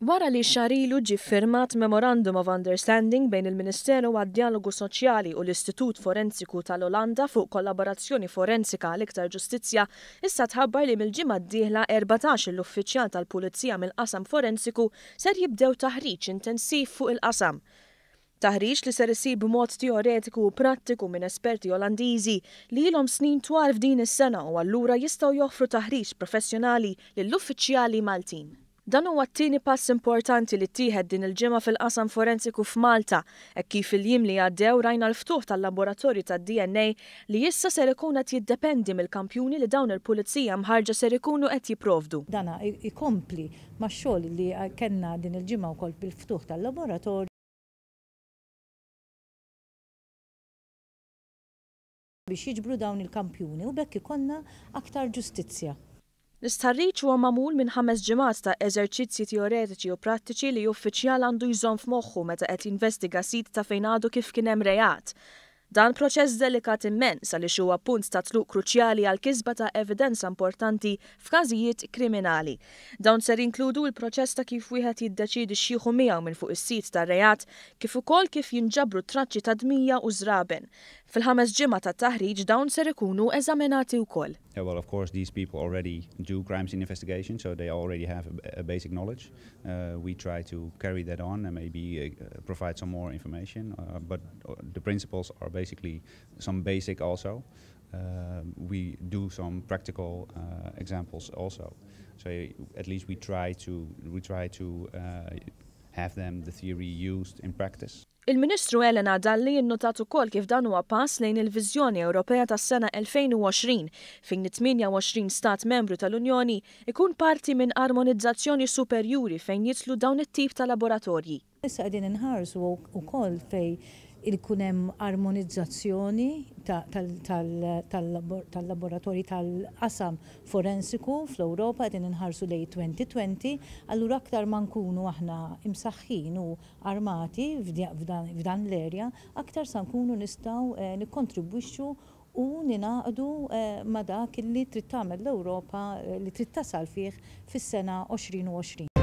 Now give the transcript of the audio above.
Wara li xahar ilu ġie ffirmat Memorandum of Understanding bejn il-Ministeru għad-Djalogu Soċjali u l-Istitut Forensiku tal-Olanda fuq kollaborazzjoni forensika għal iktar ġustizzja, issa tħabbar li mill-ġimgħa d-dieħla 14-il uffiċjal tal-Pulizija mill-qasam forensiku ser jibdew taħriġ intensiv fuq il-qasam. Taħriġ li ser isir b'mod teoretiku u prattiku minn esperti Olandiżi li ilhom snin twal f'din is-sengħa u allura jistgħu joffru taħriġ professjonali lill-uffiċjali Maltin. Dan huwa t-tieni pass importanti li ttieħed din il-ġimgħa fil-qasam forensiku f'Malta, hekk kif fil-jiem li għaddew rajna l-ftuħ tal-laboratorju tad-DNA li issa ser ikun qed jiddependi mill-kampjuni li dawn il-pulizija mħarrġa ser ikunu qed jipprovdu. Dan ikompli max-xogħol li kellna din il-ġimgħa wkoll bil-ftuħ tal-laboratorju biex jiġbru dawn il-kampjuni u b'hekk ikollna aktar ġustizzja. L-istħarriġ huwa magħmul minn ħames ġimgħat ta' eżerċizzji teoretiċi u prattiċi li uffiċjal għandu jżomm f'moħħu meta qed jinvestiga sit ta' fejn għadu kif kien hemm reat. Dan proċess delikat immens għaliex huwa punt ta' tluq kruċjali għall-kisba ta' evidenza importanti f'każijiet kriminali. Dawn ser jinkludu l-proċess ta' kif wieħed jiddeċiedi x'jieħu miegħu minn fuq is-sit tar-reat kif ukoll kif jinġabru traċċi ta' dmija u żraben. Fil-ħames ġimgħa ta' taħriġ dawn ser ikunu eżaminati wkoll. Yeah, well, of course, these people already do crime scene investigation, so they already have a basic knowledge. We try to carry that on and maybe provide some more information, but the principles are basically some basic also. We do some practical examples also. So at least we try to have them the theory used in practice. Il-Ministru Helena Dalli innotat ukoll kif dan huwa pass lejn il-viżjoni Ewropea tas-sena 2020 fejn it-28 stat membru tal-Unjoni ikun parti minn armonizzazzjoni superjuri fejn jidħlu dawn it-tip ta' laboratorji. Issa qegħdin inħarsu wkoll fejn ikun hemm armonizzazzjoni tal-laboratorji tal-qasam forensiku fl-Ewropa, qegħdin inħarsu lejn 2020, allura aktar ma nkunu aħna imsaħħin u armati f'dan l-area, aktar sa nkunu nistgħu nikkontribwixxu u ningħaqdu ma' dak li trid tagħmel l-Ewropa li trid tasal fih fis-sena 2020.